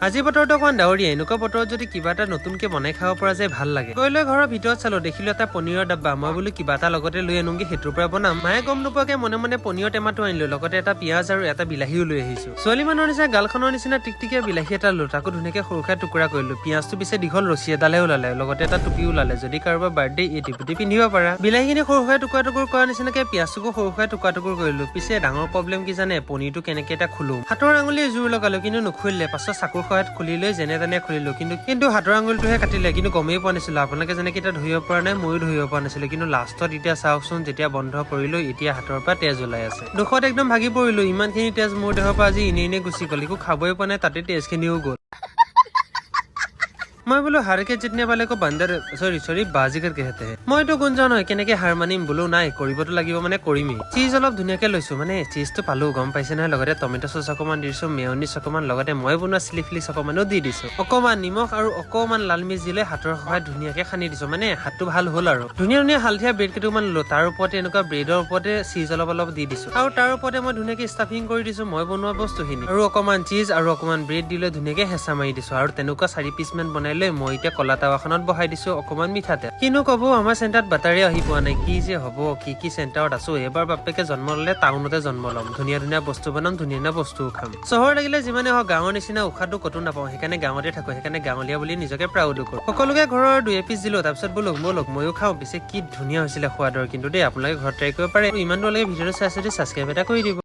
আজি বতৰটো অকণমান ডাৱৰীয়া। এনেকুৱা বতৰত যদি কিবা এটা নতুনকে বনাই খাব পৰা যায়, ভাল লাগে। গৈ লৈ ঘৰৰ ভিতৰত চালো, দেখিলো এটা পনীৰৰ ডাব্বা। মই বোলো কিবা এটা লগতে লৈ আনোগে, সেইটোৰ পৰা বনাম। মায়ে গম নোপোৱাকে মনে মনে পনীৰৰ টেমাটো আনিলো, লগতে এটা পিঁয়াজ আৰু এটা বিলাহীও লৈ আহিছো। ছোৱালী মানুহৰ নিচিনা গালখনৰ নিচিনা টিকটিকীয়া বিলাহী এটা ললো, তাকো ধুনীয়াকে সৰু টুকুৰা কৰিলো। পিঁয়াজটো পিছে দীঘল ৰছী এডালহে ওলালে, লগতে এটা টুপিও ওলালে। যদি কাৰোবাৰ বাৰ্থডে, এই টুপিটো পিন্ধিব পাৰা। বিলাহীখিনি সৰু সুৰাই টুকুৰা টুকুৰ কৰা নিচিনাকে পিঁয়াজটোকো সৰু সুৰাই টুকুৰা টুকুৰ কৰিলো। পিছে ডাঙৰ প্ৰব্লেম কি জানে? পনীৰটো কেনেকে এটা খোলো? হাতৰ আঙুলিৰ জোৰ লগালো, কিন্তু নুখুলিলে। পাছত চাকুৰ সহায়ত খুলি লৈ যেনে তেনে খুলিলো, কিন্তু হাতৰ আঙুলিটোহে কাটিলে। কিন্তু গমেই পোৱা নাছিলো। আপোনালোকে যেনেকে এতিয়া ধৰিব পৰা নাই, ময়ো ধৰিব পৰা নাছিলো। কিন্তু লাষ্টত এতিয়া চাওকচোন, যেতিয়া বন্ধ কৰিলো, এতিয়া হাতৰ পৰা তেজ ওলাই আছে। দুখত একদম ভাগি পৰিলো। ইমানখিনি তেজ মোৰ দেহৰ পৰা আজি এনেই এনেই গুচি গ'ল। একো খাবই পোৱা নাই, তাতে তেজখিনিও গ'ল। মই বোলো हार के जीतने वाले को बंदर, সৰি সৰি, बाजीगर कहते हैं। মইতো গুঞ্জন হয়, কেনেকে হাৰ মানিম? বোলো নাই, কৰিবতো লাগিব, মানে কৰিমেই। চীজ অলপ ধুনীয়াকে লৈছো, মানে চীজটো পালো, গম পাইছে নহয়? লগতে টমেট' চচ অকমান দিছো, মেয়নিজ অকমান, লগতে মই বনোৱা চিলি ফ্লিক্স অকমানো দি দিছো, অকমান নিমখ আৰু অকমান লাল মিৰ্চ দিলে হাতৰ সহায়ত ধুনীয়াকে সানি দিছো। মানে হাতটো ভাল হ'ল। আৰু ধুনীয়া ধুনীয়া হালধীয়া ব্ৰেড কেইটুকুৰমান ললো, তাৰ ওপৰতে এনেকুৱা ব্ৰেডৰ ওপৰতে চীজ অলপ অলপ দি দিছো আৰু তাৰ ওপৰতে মই ধুনীয়াকে ষ্টাফিং কৰি দিছো মই বনোৱা বস্তুখিনি। আৰু অকমান চীজ আৰু অকমান ব্ৰেড দি লৈ ধুনীয়াকে হেঁচা মাৰি দিছো। আৰু তেনেকুৱা 4 পিচ মান বনাই লৈ মই এতিয়া কলা টাৱাখনত বহাই দিছো অকমান মিঠাতেল। কিনো ক'ব, আমাৰ চেণ্টাৰত বাটাৰে আহি পোৱা নাই। কি যে হ'ব, কি কি চেণ্টাৰত আছো। এইবাৰ বাপেকে জন্ম ল'লে টাউনতে জন্ম ল'ম, ধুনীয়া ধুনীয়া বস্তু বনাম, ধুনীয়া ধুনীয়া বস্তুও খাম। চহৰ লাগিলে যিমানে হওক, গাঁৱৰ নিচিনা উশাহটো ক'তো নাপাওঁ। সেইকাৰণে গাঁৱতে থাকো, সেইকাৰণে গাঁৱলীয়া বুলি নিজকে প্ৰাউডো কৰোঁ। সকলোকে ঘৰৰ দুই এপিচ দিলো, তাৰপিছত বোলো ব'লক, ময়ো খাওঁ। পিছে কি ধুনীয়া হৈছিলে সোৱাদৰ কিন্তু দেই। আপোনালোকে ঘৰত ট্ৰাই কৰিব পাৰে। ইমান দূৰলৈকে ভিডিঅ'টো চাইছে যদি ছাবস্ক্ৰাইব এটা কৰি দিব।